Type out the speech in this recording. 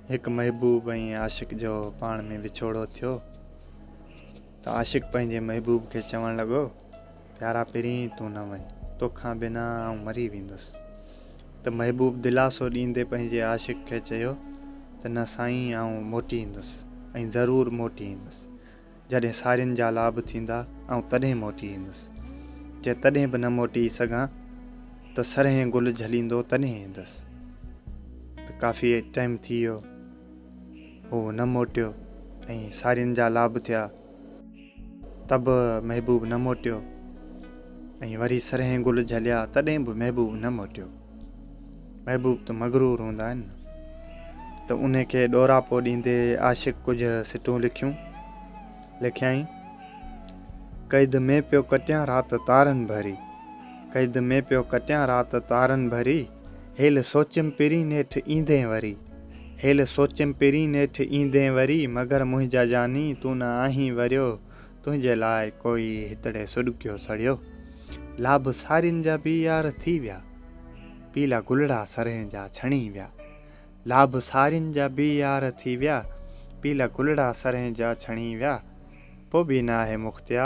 هڪ محبوب ۽ عاشق جو پاڻ ۾ وڇوڙو ٿيو ته عاشق پنهنجي محبوب کي چوڻ لڳو، پيارا پرين تون نه وڃ، توکان بنا آئون مري ويندس. ته محبوب دلاسو ڏيندي پنهنجي عاشق کي چيو ته نه سائين آئون موٽي ايندس ۽ ضرور موٽي ايندس. جڏهن سارين جا لاڀ ٿيندا آئون تڏهن موٽي ايندس. جي تڏهن به نه موٽي سگهان ته سرهين گل جهليندو تڏهن ايندس. ته ڪافي ٽائيم ٿي ويو هو نه موٽيو ۽ سارين جا لاڀ ٿيا ته به محبوب نه موٽيو ۽ وري سرهين گل جهليا تڏهن به محبوب نه موٽيو. محبوب ته مغرور هوندا آهن نه. ته ان کي ڏوراپو ڏيندي عاشق ڪجهه سٽون لکيون. لکيائين، قيد ۾ پيو ڪٽيان رات تارن ڀري، قيد ۾ پيو ڪٽيان رات تارن ڀري، هيل سوچيم پرين نيٺ ايندين وري، هيل سوچيم پرين نيٺ ايندين وري، مگر منهنجا جاني تون نه آهين وريو، تنهنجي لاء ڪوئي هتڙي سڏڪيو سڙيو. لاڀ سارين جا بي يار ٿي ويا، پيلا گلڙا سرهين جا ڇڻي ويا. لاڀ سارين جا بي يار ٿي ويا، پيلا گلڙا سرهين جا ڇڻي ويا. پو به ناهي مختيار.